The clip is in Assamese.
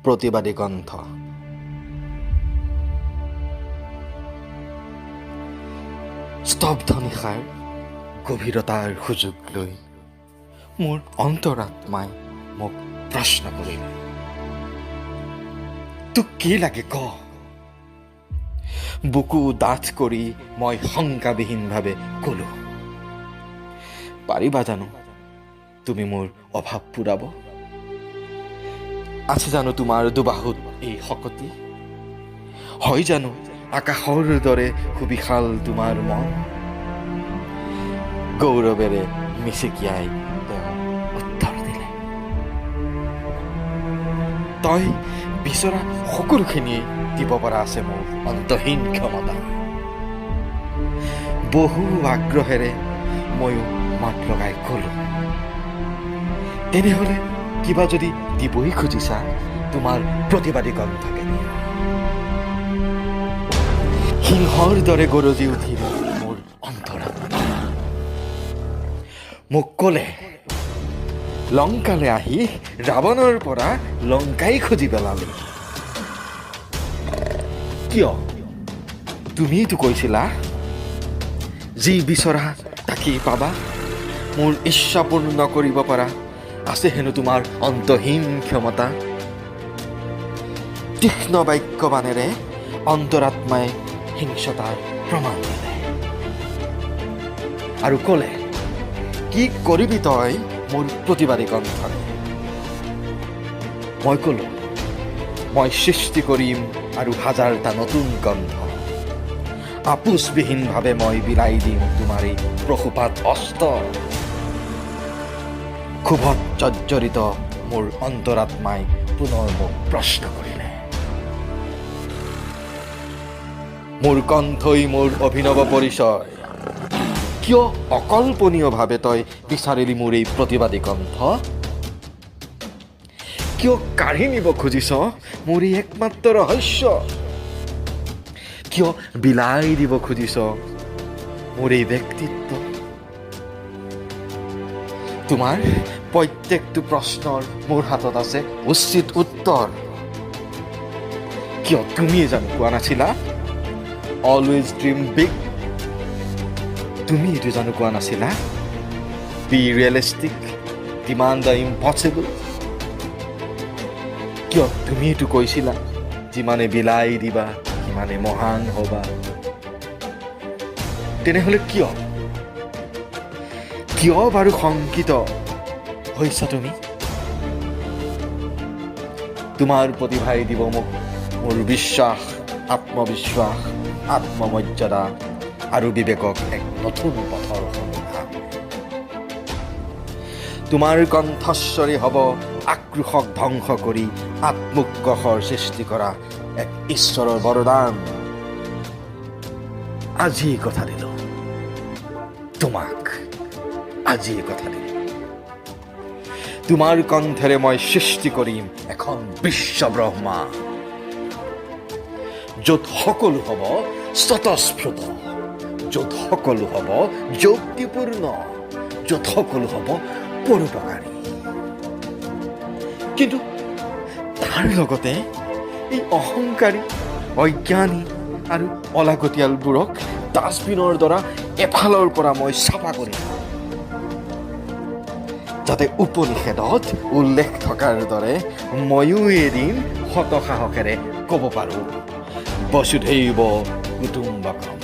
প্ৰতিবাদী কণ্ঠ। স্তব্ধ নিশাৰ গভীৰতাৰ সুযোগ লৈ মোৰ অন্তৰাত্মাই মোক প্ৰশ্ন কৰিলে, তোক কি লাগে ক? বুকু ডাঠ কৰি মই শংকাবিহীনভাৱে ক'লো, পাৰিবা জানো তুমি মোৰ অভাৱ পূৰাব? আছে জানো তোমাৰ দুবাহুত এই শকতি? হয় জানো আকাশৰ দৰে সুবিশাল তোমাৰ মন? গৌৰৱেৰে মিচিকিয়াই তেওঁ উত্তৰ দিলে, তই বিচৰা সকলোখিনিয়ে দিব পৰা আছে মোৰ অন্তহীন ক্ষমতা। বহু আগ্ৰহেৰে ময়ো মাত লগাই ক'লো, তেনেহ'লে কিবা যদি দিবই খুজিছা, তোমাৰ প্ৰতিবাদী কণ্ঠকে দিয়া। সিংহৰ দৰে গৰজি উঠিল মোৰ অন্তৰাত্মা। মোক ক'লে, লংকালে আহি ৰাৱণৰ পৰা লংকাই খুজি পেলালি কিয়? তুমিতো কৈছিলা যি বিচৰা তাকেই পাবা, মোৰ ইচ্ছা পূৰ্ণ কৰিব পৰা আছে হেনো তোমাৰ অন্তহীন ক্ষমতা। তীক্ষ্ণ বাক্যবাণেৰে অন্তৰাত্মাই হিংস্ৰতাৰ প্ৰমাণ দিলে আৰু ক'লে, কি কৰিবি তই মোৰ প্ৰতিবাদী কণ্ঠৰে? মই ক'লো, মই সৃষ্টি কৰিম আৰু হাজাৰটা নতুন কণ্ঠ। আপোচবিহীনভাৱে মই বিলাই দিম তোমাৰ এই পশুপাত অস্ত্ৰ। ক্ষোভত জৰ্জৰিত মোৰ অন্তৰাত্মাই পুনৰ মোক প্ৰশ্ন কৰিলে, মোৰ কণ্ঠই মোৰ অভিনৱ পৰিচয়। কিয় অকল্পনীয়ভাৱে তই বিচাৰিলি মোৰ এই প্ৰতিবাদী কণ্ঠ? কিয় কাঢ়ি নিব খুজিছ মোৰ এই একমাত্ৰ ৰহস্য? কিয় বিলাই দিব খুজিছ মোৰ এই ব্যক্তিত্ব? তোমাৰ প্ৰত্যেকটো প্ৰশ্নৰ মোৰ হাতত আছে উচিত উত্তৰ। কিয় তুমিয়ে জানো কোৱা নাছিলা, অলৱেজ ড্ৰিম বিগ? তুমি এইটো জানো কোৱা নাছিলা, be realistic, demand the impossible? কিয় তুমি এইটো কৈছিলা, যিমানে বিলাই দিবা সিমানে মহান হ'বা? তেনেহ'লে কিয় কিয় বাৰু শংকিত হৈছা তুমি? তোমাৰ প্ৰতিভাই দিব মোক মোৰ বিশ্বাস, আত্মবিশ্বাস, আত্মমৰ্যাদা আৰু বিবেকক এক নতুন পথৰ সন্ধান। তোমাৰ কণ্ঠস্বৰে হ'ব আক্ৰোশক ধ্বংস কৰি আত্মোৎকৰ্ষৰ সৃষ্টি কৰা এক ঈশ্বৰৰ বৰদান। আজি কথা দিলোঁ তোমাক, আজিয়ে কথা দিলোঁ, তোমাৰ কণ্ঠেৰে মই সৃষ্টি কৰিম এখন বিশ্ব ব্ৰহ্মা, য'ত সকলো হ'ব স্বতঃস্ফূৰ্ত, য'ত সকলো হ'ব যুক্তিপূৰ্ণ, য'ত সকলো হ'ব পৰোপকাৰী। কিন্তু তাৰ লগতে এই অহংকাৰী, অজ্ঞানী আৰু অলাগতিয়ালবোৰক ডাষ্টবিনৰ দ্বাৰা এফালৰ পৰা মই চাফা কৰিম, যাতে উপনিষেদত উল্লেখ থকাৰ দৰে ময়ো এদিন শত সাহসেৰে ক'ব পাৰোঁ, বসুধৈৱ কুটুম্বকম।